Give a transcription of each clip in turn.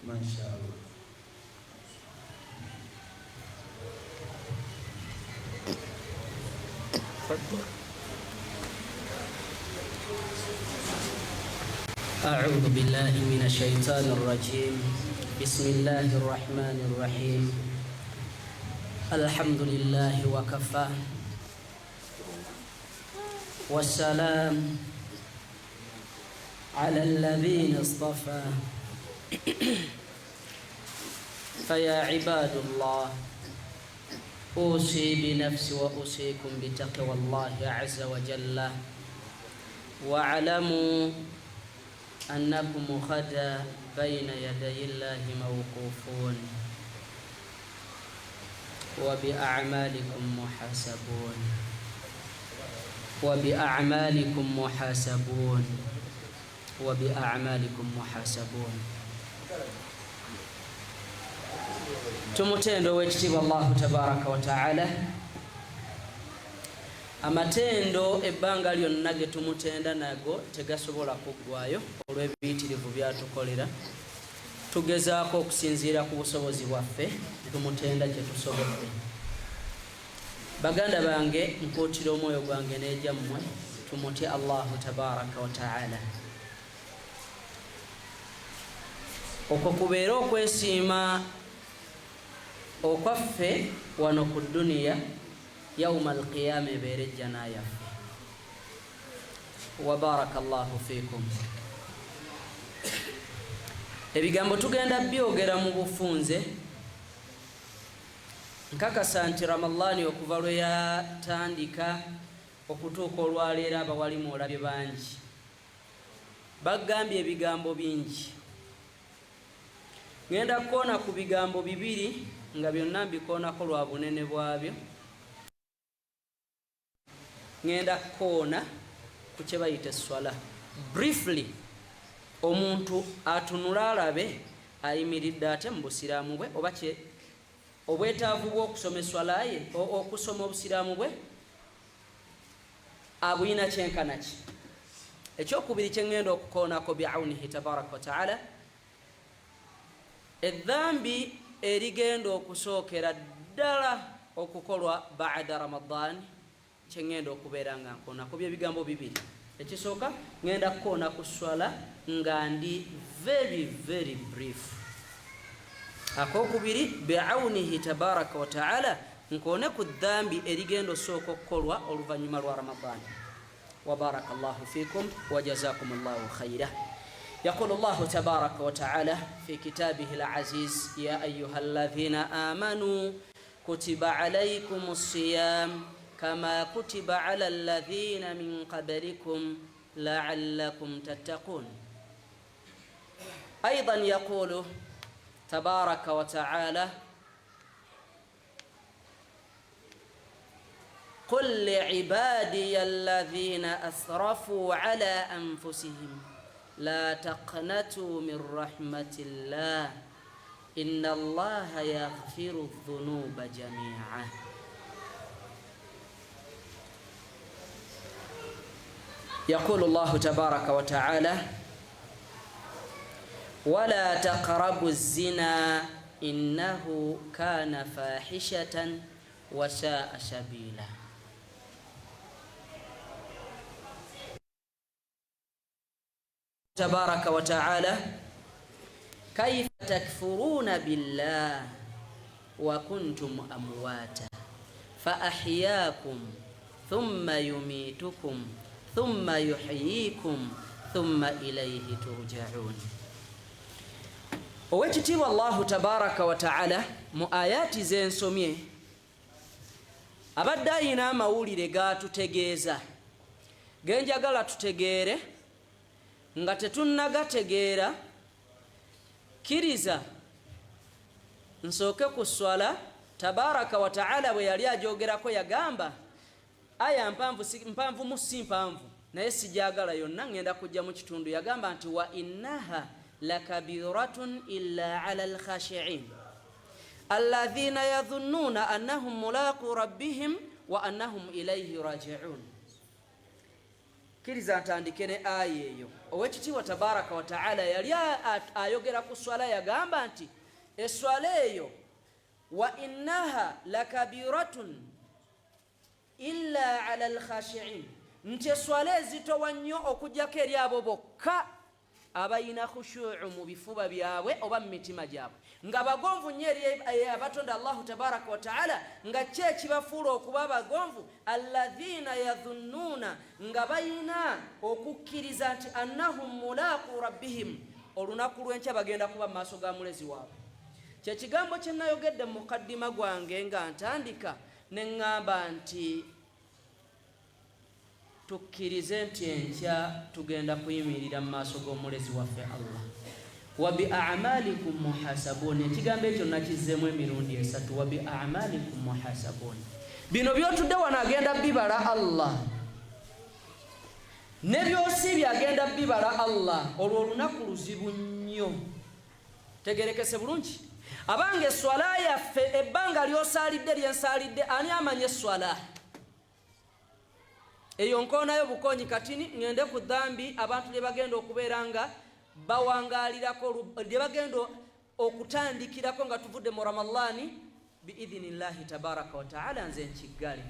Mashallah. أعوذ بالله من الشيطان الرجيم بسم الله الرحمن الرحيم الحمد لله وكفى والسلام على الذين اصطفى فيا عباد الله أوصي بنفسي وأوصيكم بتقوى الله عز وجل واعلموا أنكم غدا بين يدي الله موقوفون وبأعمالكم محاسبون وبأعمالكم محاسبون وبأعمالكم محاسبون Tumutendo owekitiibwa Allahu tabaraka wataala. Amatendo ebbanga lyonna ge tumutenda nago tegasobola kuggwayo olw'ebiyitirivu byatukolera. Tugezaako okusinziira ku busobozi bwaffe tumutenda kye tusobodde. Baganda bange, nkuutira omwoyo gwange n'egyammwe tumutye Allahu tabaraka wataala. Okwo kubeere okwesiima okwaffe wano ku dduniya, yauma alqiyama ebeere ejjana yaffe. Wa baraka llahu fikum. Ebigambo tugenda byogera mu bufunze. Nkakasa nti Ramadhani okuva lwe yatandika okutuuka olwaleero, abawalimu olabye bangi bagambye ebigambo bingi. Ngenda kukoona ku bigambo bibiri nga byonna mbikoonako lwa bunene bwabyo. Ngenda kukoona ku kye bayita esswala briefly, omuntu atunule alabe ayimiridde ate mu busiraamu bwe, oba kye obwetaavu bw'okusoma esswala ye, okusoma obusiraamu bwe abuyina kyenkana ki. Ekyokubiri kyeŋŋenda okukoonako biaunihi tabaraka wataala, edhambi erigenda okusookera ddala okukolwa baada Ramadan, kyeŋŋenda okubeera nga nkoonako byebigambo bibiri. Ekisooka, ŋŋenda kukoona ku swala nga ndi very very brief. Akokubiri, biaunihi tabaraka wataala, nkoone ku dhambi erigenda osooka okukolwa oluvannyuma lwa Ramadan. Wabaraka llahu fikum wajazakum llahu khaira. يقول الله تبارك وتعالى في كتابه العزيز: يا أيها الذين آمنوا كتب عليكم الصيام كما كتب على الذين من قبلكم لعلكم تتقون. أيضا يقول تبارك وتعالى: قل لعبادي الذين أسرفوا على أنفسهم لا تقنطوا من رحمة الله إن الله يغفر الذنوب جميعا. يقول الله تبارك وتعالى: ولا تقربوا الزنا إنه كان فاحشة وساء سبيلا. تبارك وتعالى: كيف تكفرون بالله وكنتم أمواتا فأحياكم ثم يميتكم ثم يحييكم ثم إليه ترجعون. Owekitiibwa Allahu tabaraka wataala mu ayaati zensomye abadde ayina amawulire gatutegeeza genjagala tutegeere. Nga tetunnagategeera, kkiriza nsooke ku swala. Tabaraka wataala bwe yali ajogerako yagamba aya mpanvu, mpanvu mu si mpanvu, naye sijagala yonna, ngenda kujja mu kitundu. Yagamba nti: wa innaha lakabiratun illa ala alkhashiin alladhina yadhunnuna annahum mulaqu rabbihim wa annahum ilayhi rajiun. Kkiriza ntandike ne aya eyo. Owekitiibwa tabaraka wataala yali ayogera ku swala, yagamba nti eswala eyo wa innaha lakabiratun illa ala alkhashiin, nti eswala ezitowa nnyo okujjako eri abo bokka abalina khushuu mu bifuba byabwe oba mu mitima gyabwe, nga bagonvu nnyo eri abatonda Allahu tabaraka wataala. Nga ki ekibafuula okuba abagonvu? Alladhina yadhunnuuna, nga balina okukkiriza nti annahum mulaqu rabbihim, olunaku lw'enkya bagenda kuba mu maaso ga mulezi waabwe. Kyekigambo kye nayogedde mu mukaddima gwange nga ntandika, ne ŋŋamba nti tukkirize nti enkya tugenda kuyimirira mu maaso g'omulezi waffe Allah. Wa bi amalikum muhasabun, ekigambo ekyo nakizzeemu emirundi esatu. Wa bi amalikum muhasabun, bino byotudde wano agenda bibala Allah, ne byosiibye agenda bibala Allah. Olwo olunaku luzibu nnyo. Tegerekese bulungi abange, eswala yaffe, ebbanga lyosaalidde, lyensaalidde, ani amanye eswala eyo? Nkoonayo bukonyi katini ŋŋende ku dhambi abantu lye bagenda okubeera nga bawangalirako, lye bagenda okutandikirako nga tuvudde mu Ramadhaani biidhinillahi tabaraka wataala. Nze nkiggale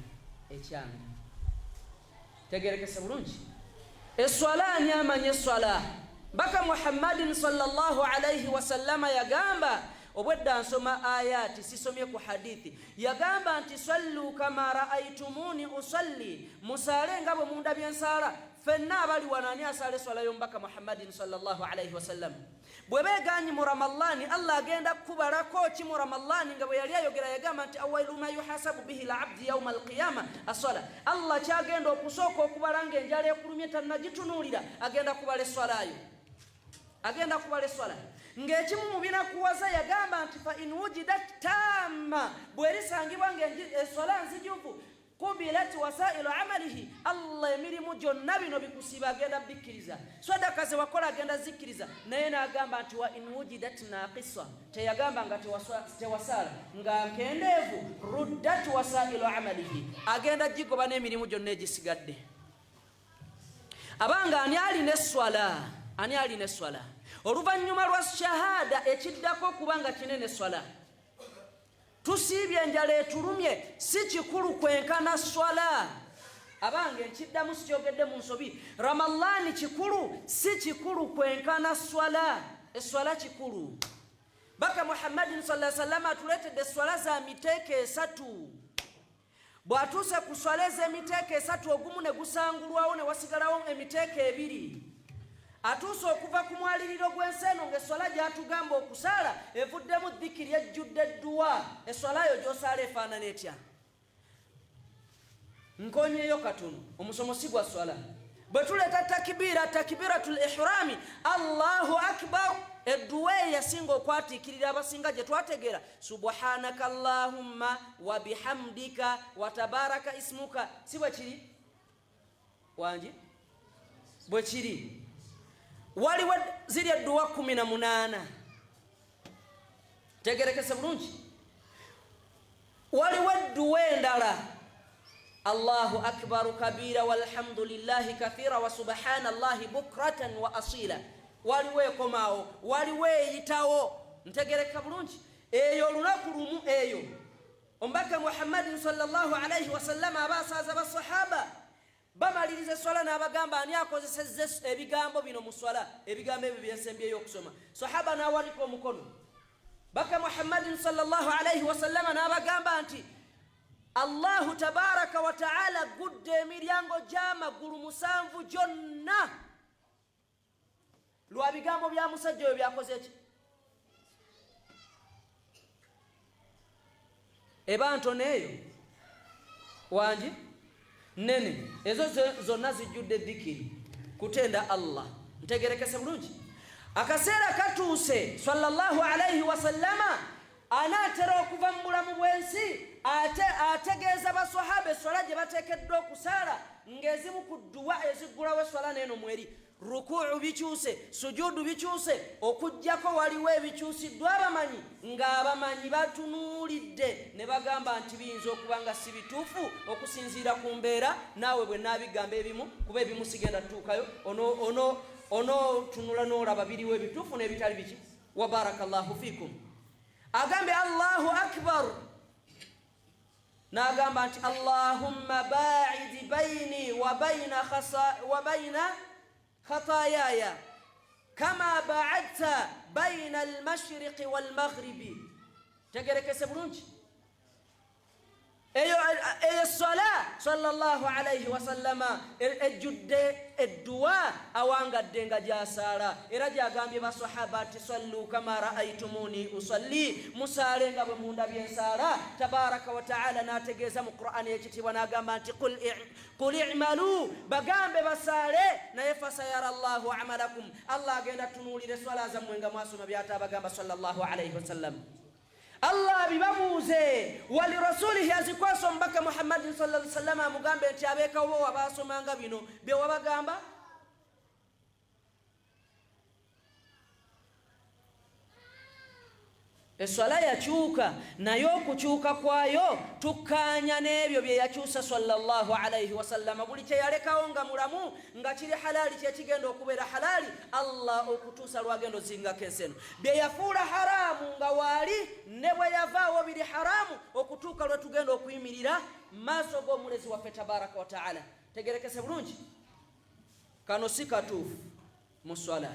ekyange. Tegerekese bulungi, eswala, ani amanye eswala? Mbaka Muhammadin sallallahu alaihi wasallama yagamba, obwedda nsoma ayati, sisomye ku hadithi, yagamba nti sallu kama raaitumuni usalli, musaale nga bwe mundabye nsaala. Ffenna abali wano, ani asaala eswala y'omubaka Muhammadin sallallahu alaihi wasallam? Bwe beeganyi mu Ramalani, Allah agenda kukubalako ki mu Ramalani? Nga bwe yali ayogera yagamba nti awailu ma yuhasabu bihi labdi yauma alqiyama aswala. Allah kyagenda okusooka okubala nga enjala ekulumye tannagitunuulira, agenda kubala eswalayo, agenda kubala eswala ng'ekimu mu binakuwaza. Yagamba nti fa in wujidat tamma, bw'erisangibwa nga eswala nzijuvu, kubilat wasailu amalihi, Allah emirimu gyonna bino bikusiiba agenda bikkiriza, swadaka ze wakola agenda zikkiriza. Naye n'agamba nti wa in wujidat naqisa, teyagamba nga tewasaala, nga nkendeevu, ruddat wasailu amalihi, agenda gigoba n'emirimu gyonna egisigadde. Abanga ani alina eswala? Ani alina eswala? Oluvannyuma lwa shahada ekiddako okuba nga kinene swala. Tusiibye, enjala etulumye, si kikulu kwenkana swala. Abange, nkiddamu, sikyogedde mu nsobi, Ramalani kikulu, si kikulu kwenkana swala. Eswala kikulu. Baka Muhammadin saa salama atuleetedde eswala za miteeko esatu. Bw'atuuse ku swala ez'emiteeko esatu, ogumu ne gusangulwawo ne wasigalawo emiteeko ebiri. Atuuse okuva ku mwaliriro gw'ensi eno ng'eswala gy'atugamba okusaala evuddemu dhikiri, ejjudde edduwa. Eswala yo gy'osaala efaanana etya? Nkonyeyo katono, omusomo si gwa swala. Bwe tuleeta takibiira, takibiratu l ihrami, Allahu akbar, edduwa eyo yasinga okwatiikirira abasinga gye twategeera, subhanaka allahumma wa bihamdika wa tabaraka ismuka. Si bwe kiri? Wangi, bwe kiri. Waliwo ziri edduwa 18. Tegerekese bulungi, waliwo edduwa endala, Allahu akbaru kabira walhamdulillahi kathira wa subhanallahi bukratan wa asila. Waliwo ekomaawo, waliwo eyitawo. Ntegereka bulungi, eyo olunaku lumu eyo omubaka Muhammadin sallallahu alaihi wasallama aba asaaza basahaba, bamaliriza eswala n'abagamba, ani akozesezza ebigambo bino mu swala, ebigambo ebyo byensembyeyo okusoma? Sahaba n'awanika omukono. Baka Muhammadin sallallahu alaihi wasallama n'abagamba nti Allahu tabaraka wa taala gudde emiryango gy'amagulu musanvu gyonna lwa bigambo bya musajja oyo byakoze ki. Eba ntono eyo? Wangi, nene. Ezo zonna zijjudde dhikiri, kutenda Allah. Ntegerekese bulungi, akaseera katuuse, sallallahu alaihi wasallama anaatera okuva mu bulamu bw'ensi, ate ategeeza basahaba eswala gye bateekeddwa okusaala, ng'ezimu ku dduwa eziggulawo eswala neeno mweri. Rukuu bikyuse, sujuudu bikyuse, okuggyako waliwo ebikyusiddwa abamanyi, ng'abamanyi batunuulidde ne bagamba nti biyinza okuba nga si bituufu okusinziira ku mbeera. Naawe bwe naabigamba ebimu, kuba ebimu sigenda tutuukayo, onootunula n'olaba biriwo ebituufu n'ebitali biki. Wa barakallahu fiikum. Agambye Allahu akbar, n'agamba nti Allahumma baidi baini wa baina khatayaya kama baadta baina almashriqi walmaghribi. Tegerekese bulungi eyo eswala sallallahu alaihi wasallama ejjudde edduwa, awangadde nga gyasaala, era gyagambye basahaba nti sallu kama raaitumuni usalli, musaale nga bwe mundabye nsaala. Tabaraka wataala n'ategeeza mu Qur'ani y'ekitiibwa n'agamba nti qul imalu, bagambe basaale, naye fasayara llahu amalakum, Allah agenda tunuulira eswala zammwe nga mwasoma byataabagamba sallallahu alaihi wasallam. Allah abibabuuze, wali rasulihi, azikwasa omubaka Muhammadin sallallahu alaihi wasallam, amugambe nti abeekawo wabaasomanga bino bye wabagamba. Eswala yakyuka, naye okukyuka kwayo tukkaanya n'ebyo bye yakyusa sallallahu alaihi wasallama. Buli kye yalekawo nga mulamu nga kiri halaali, kyekigenda okubeera halaali Allah okutuusa lwagenda ozingako ensi eno. Bye yafuula haraamu nga waali ne bwe yavaawo biri haraamu okutuuka lwe tugenda okuyimirira maaso g'omulezi waffe tabaraka wa taala. Tegerekese bulungi, kano si katuufu mu swala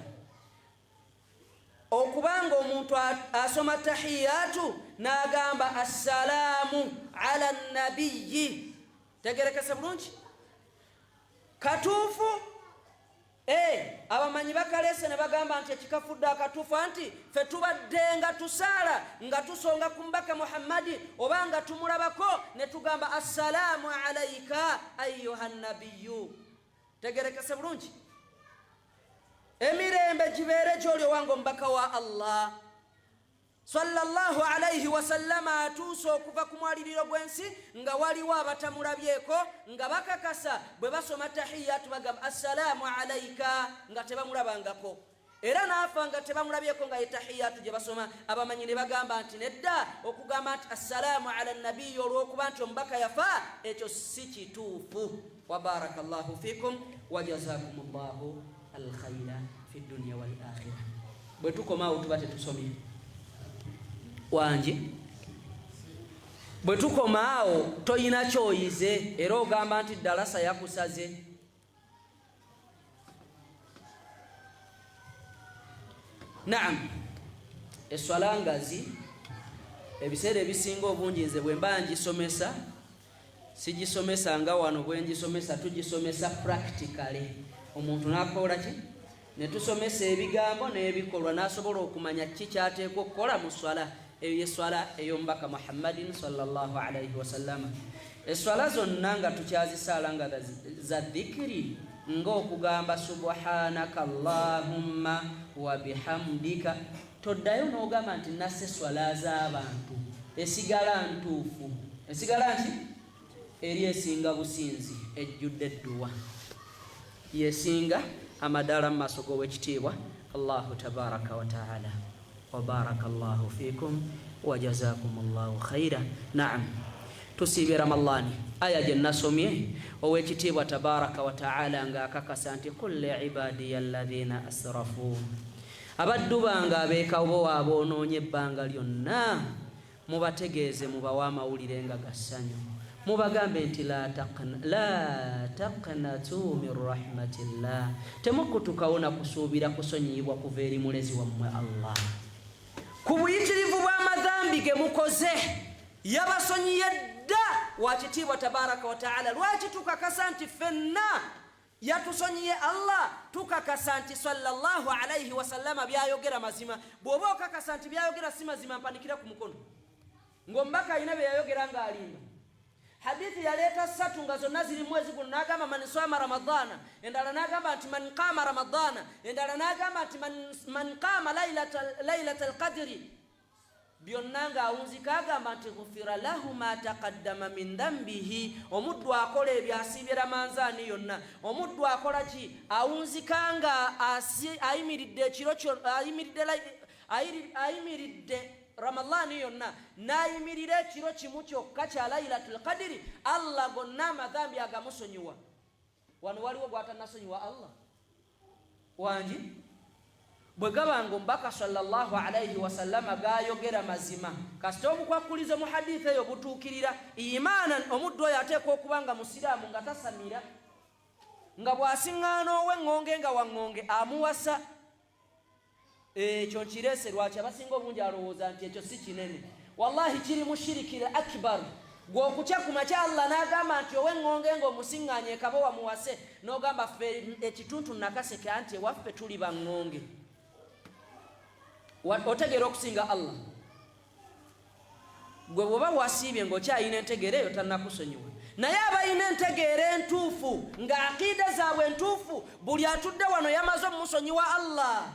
okubanga omuntu asoma tahiyatu n'agamba assalaamu ala nabiyi. Tegerekese bulungi, katuufu. Abamanyi bakalese ne bagamba nti ekikafudde akatuufu anti ffe tubadde nga tusaala nga tusonga ku mubaka Muhammadi oba nga tumulabako ne tugamba assalaamu alaika ayuha nabiyu. Tegerekese bulungi, emirembe gibeere gyoli owange omubaka wa Allah sallallahu alaihi wasallama. Atuuse okuva ku mwaliriro gw'ensi nga waliwo abatamulabyeko nga bakakasa bwe basoma tahiyatu bagamba assalaamu alaika nga tebamulabangako, era n'afa nga tebamulabyeko nga ye tahiyatu gye basoma. Abamanyi ne bagamba nti nedda, okugamba nti assalaamu ala nabiyi olw'okuba nti omubaka yafa, ekyo si kituufu. Wa barakallahu fikum wa jazakum llahu alkhaira fi dunya wal akhira. Bwe tukomaawo tuba tetusomye wangi, bwe tukomaawo toyina kyoyize, era ogamba nti ddalasa yakusaze. Naam, eswala ngazi ebiseera ebisinga obungi nze bwe mba ngisomesa sigisomesa nga wano bwe ngisomesa, tugisomesa practically, omuntu n'akola ki ne tusomesa ebigambo n'ebikolwa n'asobola okumanya ki kyateekwa okukola mu swala eyo, yeswala ey'omubaka Muhammadin sallallahu alaihi wasallama. Eswala zonna nga tukyazisaala nga za dhikiri, ng'okugamba subhanaka allahumma wa bihamdika, toddayo n'ogamba nti nasse swala z'abantu, esigala ntuufu, esigala nti eri esinga businzi, ejjudde edduwa, yesinga amadaala mu maaso g'owekitiibwa Allahu tabaraka wa taala. Wa baraka llahu fikum wa jazakum llahu khaira. Naam, tusiibye Ramadhani. Aya gye nasomye, owekitiibwa tabaraka wa taala ng'akakasa nti qul li ibadiya alladhina asrafu, abaddu bange abeekawo aboonoonye ebbanga lyonna, mubategeeze, mubawe amawulire nga ga ssanyu, mubagambe nti la taqnatu min rahmatillah, temukutukawo na kusuubira kusonyiyibwa kuva eri mulezi wammwe Allah ku buyitirivu bw'amadhambi ge mukoze. Yabasonyiye dda wakitiibwa tabaraka wa taala. Lwaki tukakasa nti ffenna yatusonyiye Allah? Tukakasa nti sallallahu alaihi wasallama byayogera mazima. Bw'oba okakasa nti byayogera si mazima, mpanikira ku mukono ng'omubaka alina bye yayogera ng'alimba. Hadithi yaleeta ssatu nga zonna ziri mwezi guno, n'agamba man swama ramadana, endala n'agamba nti man qama ramadana, endala n'agamba nti man qama lailata alqadiri. Byonna ng'awunzika agamba nti ghufira lahu ma taqaddama min dhambihi. Omuddu akola ebyo asiibye Ramanzaani yonna. Omuddu akola ki? Awunzika nga ayimiridde ekiro ayimiridde Ramadhaani yonna, n'ayimirira ekiro kimu kyokka kya Lailatul Qadiri, Allah gonna amadhambi agamusonyiwa. Wano waliwo gw'atannasonyiwa Allah? Wangi? Bwe gaba nga Omubaka sallallahu alaihi wasallama g'ayogera mazima, kasita obukwakkulizo mu hadithi eyo butuukirira, imaanan omuddu oyo ateekwa okuba nga Musiraamu, nga tasamira, nga bw'asiŋŋaana ow'eŋŋonge nga waŋŋonge amuwasa. Ekyo nkireese lwaki abasinga obungi alowooza nti ekyo si kinene. Wallahi kiri mu shirikil akbar. Gwe okutya ku makya Allah n'agamba nti ow'eŋŋonge ng'omusiŋŋaanye ekabowa muwase, n'ogamba ffe ekituntu Nakaseke anti ewaffe tuli baŋŋonge. Otegeera okusinga Allah? Gwe bw'oba wasiibye ng'okyalina entegeera eyo tannakusonyiwa. Naye abalina entegeera entuufu nga aqiida zaabwe entuufu, buli atudde wano yamaze omumusonyiwa Allah.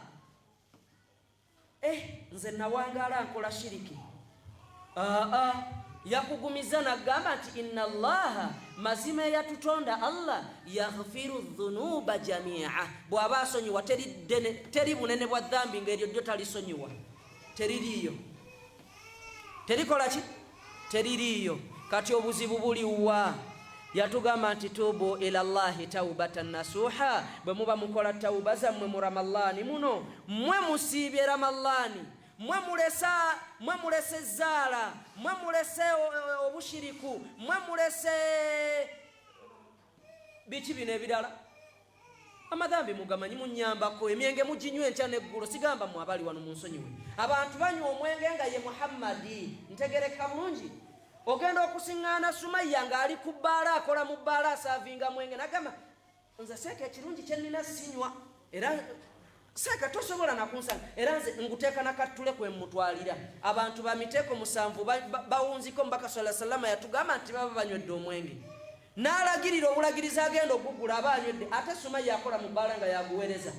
Eh, nze nawangaala nkola shiriki. Aa, yakugumiza n'agamba nti inna Allaha, mazima eyatutonda Allah, yaghfiru dhunuba jamia. Bw'aba asonyiwa teri bunene bwa dhambi ng'eryo ddyo talisonyiwa. Teririiyo, terikola ki, teririiyo. Kati obuzibu buliwa? Yatugamba nti tubu ila llahi taubatan nasuha. Bwe muba mukola tauba zammwe mu Ramalaani muno, mmwe musiibye Ramalaani, mwe mulesa, mwe mulese zaala, mwe mulese obushiriku, mwe mulese biki bino ebirala, amadhambi mugamanyi, munyambako emyenge muginywa enkya n'eggulo. Sigamba mwe abali wano, munsonyiwe. Abantu banywa omwenge nga ye Muhammadi. Ntegereka bulungi? Ogenda okusiŋŋaana Sumayya ng'ali ku bbaala, akola mu bbaala, asaavinga mwenge, nagamba nze seeka ekirungi kye nnina sinywa, era seeka tosobola nakunsanga, era nze nguteeka nakattule kwe mutwalira. Abantu bamiteeko 7 bawunziko. Omubaka sala salama yatugamba nti baba banywedde omwenge, n'alagirira obulagirizi agenda okugula aba anywedde. Ate Sumayya akola mu bbaala nga yaguweereza,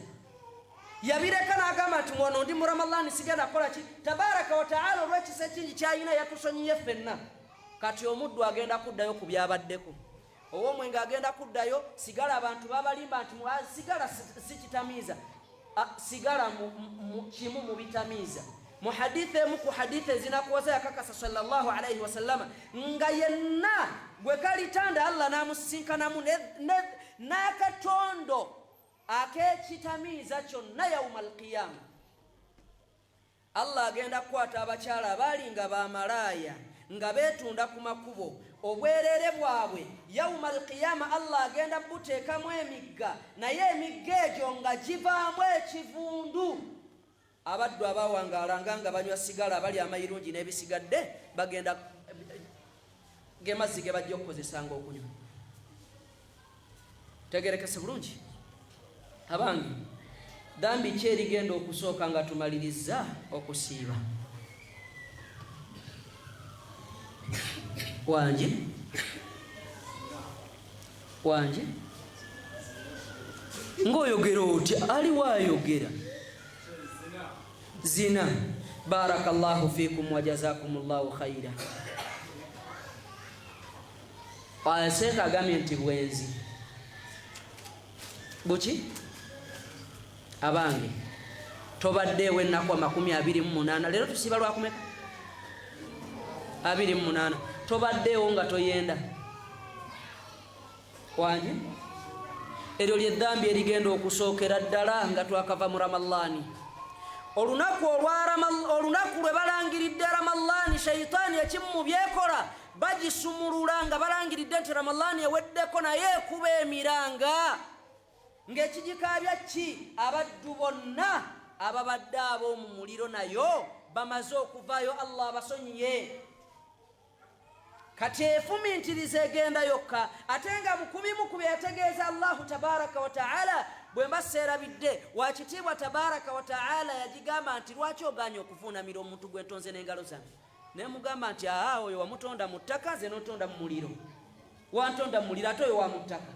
yabireka n'agamba nti wano ndi mu Ramadhaani, sigenda kukola ki. Tabaraka wataala olw'ekisa ekingi kyalina yatusonyiye ffenna. Kati omuddu agenda kuddayo ku byabaddeko, ow'omwenge agenda kuddayo sigala. Abantu babalimba nti sigala sikitamiiza, sigala kimu mu bitamiiza. Mu haditha emu ku haditha ezinakuwaza yakakasa sallallahu alaihi wasallama nga yenna gwe kalitanda Allah n'amusisinkanamu n'akatondo ak'ekitamiiza kyonna, yauma alqiyama Allah agenda kukwata abakyala abaali nga bamalaaya nga beetunda ku makubo, obwereere bwabwe yauma alqiyama Allah agenda buteekamu emigga, naye emigga egyo nga givaamu ekivundu. Abaddu abawangaalanga nga banywa sigala, abali amayirungi n'ebisigadde, bagenda ge mazzi ge bajja okukozesanga okunywa. Tegerekese bulungi abange, dhambi ki erigenda okusooka nga tumaliriza okusiiba? Wangi, wangi, ng'oyogera otya? Aliwo ayogera zina. Barakallahu fikum wa jazakum llahu khaira. Seeka agambye nti bwenzi buki. Abange, tobaddeewo ennaku 28? Leero tusiiba lwakumeka? 28. Tobaddeewo nga toyenda? Wangi? Eryo lyedhambi erigenda okusookera ddala nga twakava mu Ramalaani. Olunaku olunaku lwe balangiridde Ramalaani, shaitaani ekimu mu byekola bagisumulula nga balangiridde nti Ramalaani eweddeko, naye ekuba emiranga ng'ekigikaabya ki? Abaddu bonna ababadde ab'omu muliro nayo bamaze okuvaayo, Allah abasonyiye. Kati efumintiriza egenda yokka, ate nga mukubimu ku bye yategeeza Allahu tabaraka wataala, bwe mba seerabidde, wakitiibwa tabaraka wataala yagigamba nti lwaki oganye okuvuunamira omuntu gwentonze n'engalo zange? Nemugamba nti aa, oyo wamutonda mu ttaka, nze notonda mu muliro. Wantonda mu muliro, ate oyo wa mu ttaka.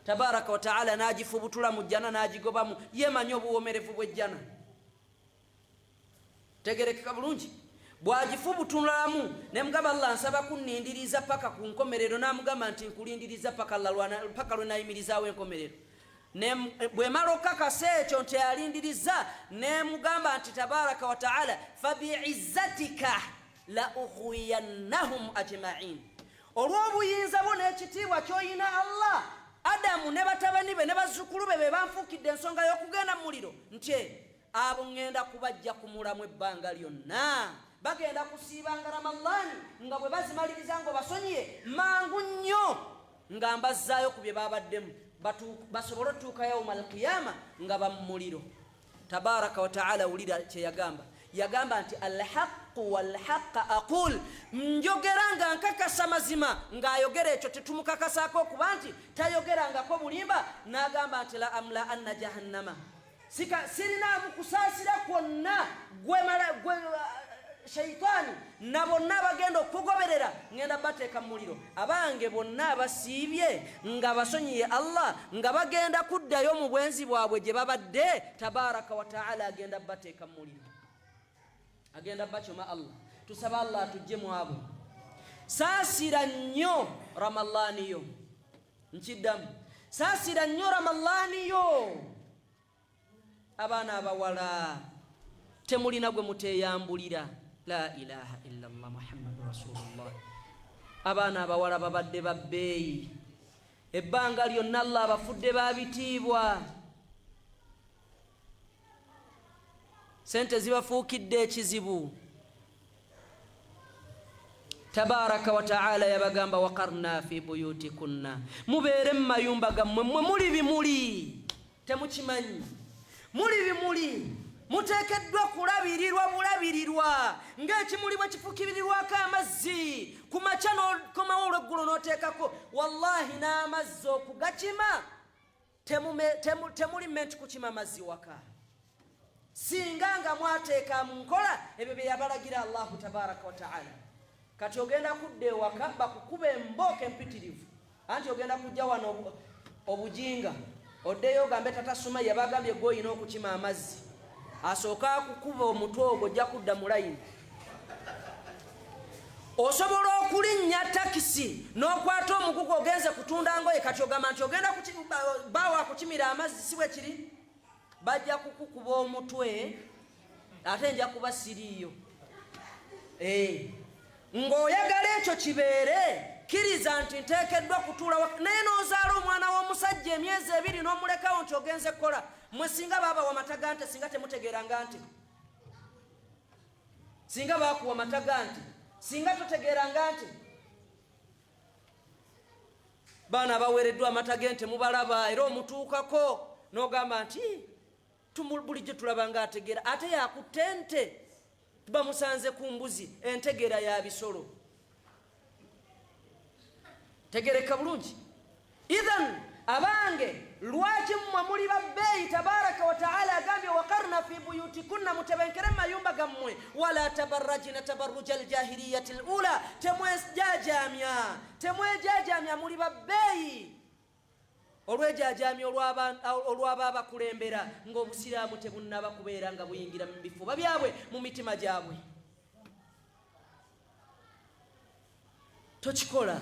Tabaraka wataala n'agifubutula mu jjana n'agigobamu, yemanyi obuwomerevu bw'ejjana. Tegerekeka bulungi? Bw'agifubutulamu ne mugamba, Allah, nsaba kunnindiriza paka ku nkomerero. N'amugamba nti nkulindiriza paka lwe nayimirizaawo enkomerero. Bwemala okukakasa ekyo nti alindiriza, nemugamba nti tabaraka wa taala, fabiizzatika la ughwiyannahum ajmain, olw'obuyinza bwo n'ekitiibwa ky'oyina Allah, Adamu ne batabani be ne bazzukulu be be banfuukidde ensonga y'okugenda mu muliro, nti abo ŋŋenda kubajja ku mulamu ebbanga lyonna bagenda kusiibanga Ramadaani, nga bwe bazimaliriza ng'obasonyiye mangu nnyo nga mbazzaayo ku bye babaddemu, basobole otuuka yauma alqiyama nga bamumuliro. Tabaraka wataala, wulira kyeyagamba. Yagamba nti alhaqu walhaqa aqul, njogera nga nkakasa mazima. Ng'ayogera ekyo tetumukakasaako okuba nti tayogerangako bulimba. N'agamba nti la amla anna jahannama, sirinaamu kusaasira kwonna, gwe shaitaani na bonna abagenda okugoberera ŋŋenda bateeka mu muliro. Abange bonna abasiibye nga basonyiye Allah, nga bagenda kuddayo mu bwenzi bwabwe gye babadde, tabaraka wataala agenda bateeka mu muliro, agenda bacoma. Allah, tusaba Allah atujje mu abo. Saasira nnyo Ramalaani yo. Nkiddamu, saasira nnyo Ramalaani yo. Abaana abawala, temulina gwe muteeyambulira. La ilaha illa llah Muhammadu rasulullah. Abaana abawala babadde babbeeyi ebbanga lyonna. Allah abafudde babitiibwa, sente zibafuukidde ekizibu. Tabaraka wataala yabagamba waqarna fi buyutikunna, mubeere mu mayumba gammwe. Mmwe muli bimuli, temukimanyi. Muli bimuli, muteekeddwa kulabirirwa bulabirirwa ng'ekimuli bwe kifukibirirwako amazzi ku makya, n'okomawo olweggulo n'oteekako. Wallahi, n'amazzi okugakima temuli menti kukima mazzi waka, singa nga mwateeka mu nkola ebyo bye yabalagira Allahu tabaraka wataala. Kati ogenda kudda ewaka bakukuba embooka empitirivu, anti ogenda kujja wano obujinga, oddeyo ogambe tata Sumaya bagambye gwe oyina okukima amazzi. Asooka akukuba omutwe ogwo, ojja kudda mu layini. Osobola okulinnya takisi n'okwata omugugu, ogenze kutunda ngoye. Kati ogamba nti ogenda baawo akukimira amazzi, si bwe kiri? Bajja kukukuba omutwe, ate nja kuba siriiyo. Ng'oyagala ekyo kibeere, kkiriza nti nteekeddwa kutuula, naye n'ozaala omwana w'omusajja emyezi 2 n'omulekawo nti ogenze kukola. Mwe singa baabawa mata ga nte, singa temutegeeranga nte. Singa baakuwa mata ga nte, singa totegeeranga nte. Baana abaweereddwa amata g'ente mubalaba, era omutuukako n'ogamba nti bulijjo tulaba nga ategeera, ate yakutte ente, bamusanze ku mbuzi. Entegeera ya bisolo, tegereka bulungi. Ithan, abange, lwaki mmwe muli babbeeyi? Tabaraka wataala agambye waqarna fi buyutikunna, mutebenkere mu mayumba gammwe. Wala tabarrajina tabarruja aljahiliyati lula, temwejajamya, temwejajamya, muli babbeeyi. Olwejajamya olwaba abakulembera ng'obusiraamu tebunnaba kubeera nga buyingira mu bifuba byabwe, mu mitima gyabwe. Tokikola.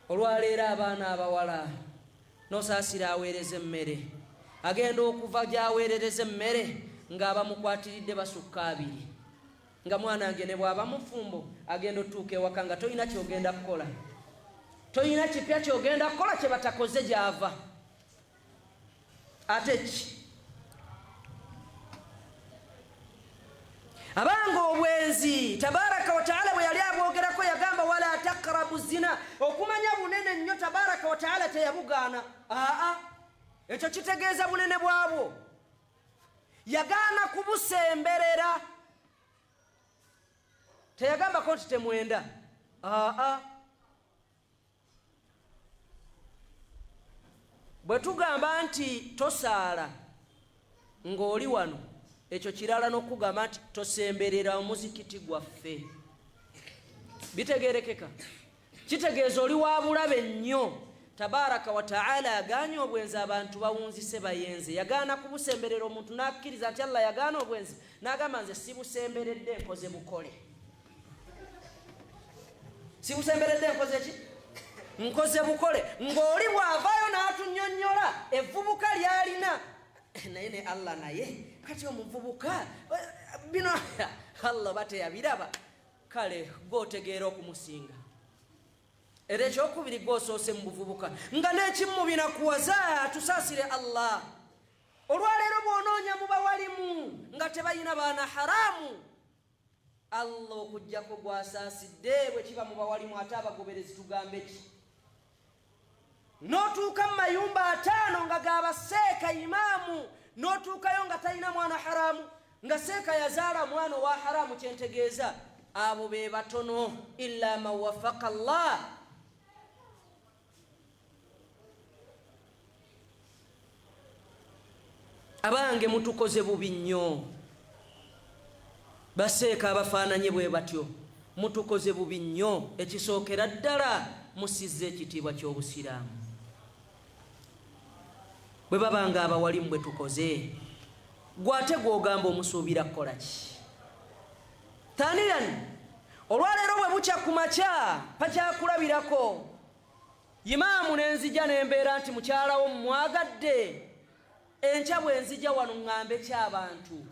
Olwaleero abaana abawala nosaasira aweereza emmere, agenda okuva gy'aweerereza emmere ng'abamukwatiridde basukka 20. Nga mwanange ne bw'aba mufumbo, agenda otuuka ewaka nga tolina kyogenda kukola, tolina kipya kyogenda kukola kye batakoze gy'ava. Ate ki abanga obwenzi, tabaraka wataala bwe yali abwogerako yagamba wala taqrabu zina. Okumanya bunene nnyo, tabaraka wataala teyabugaana. Aa, ekyo kitegeeza bunene bwabwo, yagaana kubusemberera. Teyagambako nti temwenda. Aa, bwe tugamba nti tosaala ng'oli wano, ekyo kirala n'okugamba nti tosemberera omuzikiti gwaffe. Bitegerekeka, kitegeeza oli wa bulabe nnyo. Tabaraka wataala aganye obwenzi, abantu bawunzise bayenze. Yagaana kubusemberera, omuntu n'akkiriza nti Allah yagaana obwenzi, n'agamba nze sibusemberedde, nkoze bukole. Sibusemberedde, nkoze ki? Nkoze bukole. Ng'oli bw'avaayo n'atunyonnyola evvubuka lyalina naye ne Allah, naye kati omuvubuka bino Allah bateyabiraba. Kale gwotegeera okumusinga. Era ekyokubiri, gwosoose mu buvubuka nga n'ekimu binakuwaza. Tusaasire Allah. Olwaleero bw'onoonya mu bawalimu nga tebalina baana haramu, Allah okugjako gwasaasidde. Bwe kiba mu bawalimu, ate abagoberezi tugambe ki? N'otuuka mu mayumba 50 nga gabaseeka imaamu, n'otuukayo nga talina mwana haramu, nga seeka yazaala mwana owa haramu. Kyentegeeza, abo be batono, illa man wafaka Allah. Abange, mutukoze bubi nnyo. Baseeka abafaananye bwe batyo, mutukoze bubi nnyo. Ekisookera ddala, musizza ekitiibwa ky'obusiraamu. Bwe baba nga abawalimu bwe tukoze, gwate gw'ogamba omusuubira kukola ki? Thaniyan, olwaleero bwe bukya ku makya, pakyakulabirako imaamu nenzija nembeera nti mukyalawo mumwagadde. Enkya bwe nzija wano ŋŋambe ki abantu?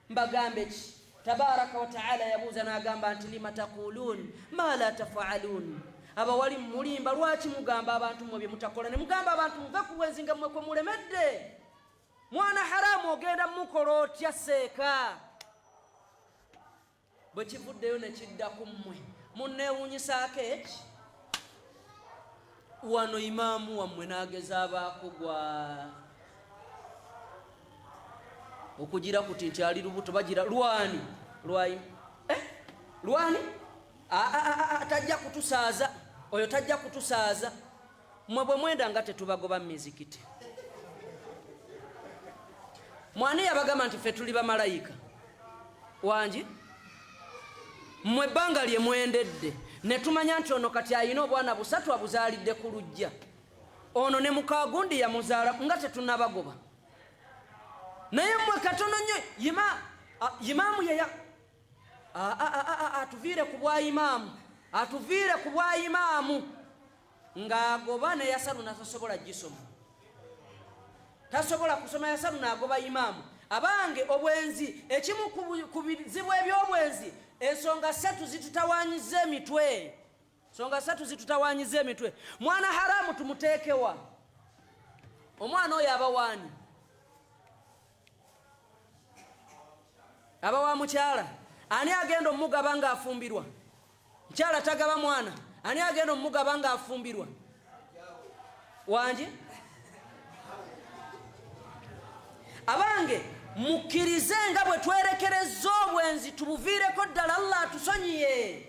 Mbagambe ki? Tabaraka wataala yabuuza n'agamba nti lima taquluun ma la tafaalun. Abawali mulimba, lwaki mugamba abantu mmwe bye mutakola? Ne mugamba abantu muve ku bwenzi nga mmwe kwe mulemedde. Mwana haramu ogenda mukola otya seeka? Bwe kivuddeyo ne kidda ku mmwe, munneewunyisaako eki wano imaamu wammwe n'ageza abaako gwa okugira kuti nti ali lubuto. Bagira lwani? Lwani, eh? Lwani? Tajja kutusaaza oyo, tajja kutusaaza. Mmwe bwe mwenda nga tetubagoba mu mizikiti. Mwani yabagamba nti ffe tuli bamalayika? Wangi mmwe ebbanga lye mwendedde ne tumanya nti ono kati alina obwana busatu abuzaalidde ku lujja, ono ne mukagundi yamuzaala, nga tetunabagoba. Naye mmwe katono nnyo imaamu yeya atuviire ku bwa imaamu, atuviire ku bwa imaamu ng'agoba ne yasalu natasobola gisoma, tasobola kusoma yasalu n'agoba imaamu. Abange, obwenzi, ekimu ku bizibu eby'obwenzi, ensonga ssatu zitutawanyiza emitwe, ensonga ssatu zitutawanyiza emitwe. Mwana haramu tumuteekewa? Omwana oyo aba waani? Aba wa mukyala. Ani agenda omugaba ng'afumbirwa? Mukyala tagaba mwana. Ani agenda omugaba ng'afumbirwa? Wangi? Abange, mukkirize nga bwe twerekereza obwenzi, tubuviireko ddala. Allah atusonyiye,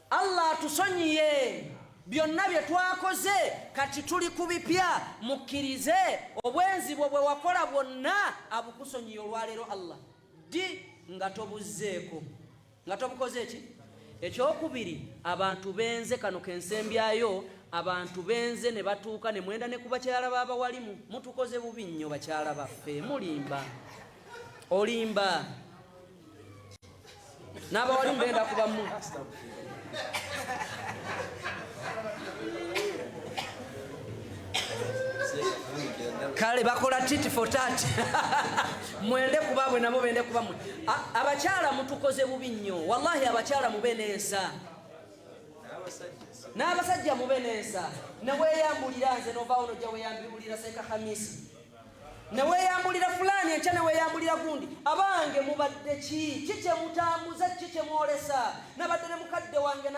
Allah atusonyiye byonna bye twakoze. Kati tuli ku bipya. Mukkirize obwenzi bwo bwe wakola bwonna abukusonyiye olwaleero Allah. Ddi? Nga tobuzzeeko, nga tobukoze eki. Ekyokubiri, abantu benze, kano kensembyayo, abantu benze ne batuuka ne mwenda ne ku bakyala b'abawalimu. Mutukoze bubi nnyo bakyala baffe. Mulimba, olimba n'abawalimu benda kubamu. Kale bakola tit for tat, mwende kubabwe nabo bende kubamwe. Abakyala mutukoze bubi nnyo wallahi. Abakyala mube n'ensa, n'abasajja mube n'ensa. Neweyambulira nze novaawo nojja weyambulira seeka Hamisi, neweyambulira fulani, enkya neweyambulira gundi. Abange, mubadde ki? Ki kyemutambuza? Ki kyemwolesa? Nabadde ne mukadde wange,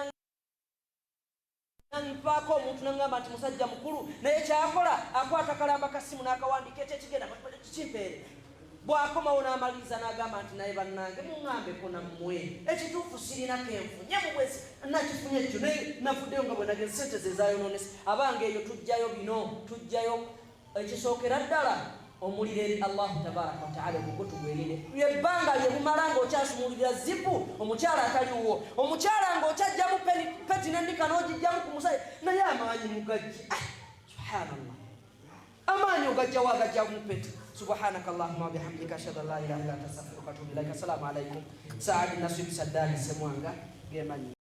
nampaako omuntu naŋŋamba nti musajja mukulu, naye kyakola akwata kalamba ka simu n'akawandiika ekyo ekigenda kimpeere. Bw'akomawo n'amaliriza n'agamba nti naye bannange, muŋŋambeko nammwe ekituufu, sirina kenfunye mu bwezi, nakifunye ekyo, naye navuddeyo nga bwe nagenze, sente ze zayonoonese. Abange, eyo tujjayo bino, tujjayo ekisookera ddala. Omuliro eri Allahu tabaraka wataala ogugwo tugwerinde. Ebbanga lye bumala ng'okyasumululira zipu omukyala ataliwo, omukyala ng'okyajjamu peti nenika n'ogijjamu ku musajja, naye amaanyi mugajja. Ah, subhanallah, amaanyi ogajjawo agajjamu peti. Subhanaka allahuma wabihamdika, ashhadu an la ilaha illa anta, astaghfiruka atubu ilaika. Assalamu alaikum. Saadi Nasib Saddali Semwanga gemanyi.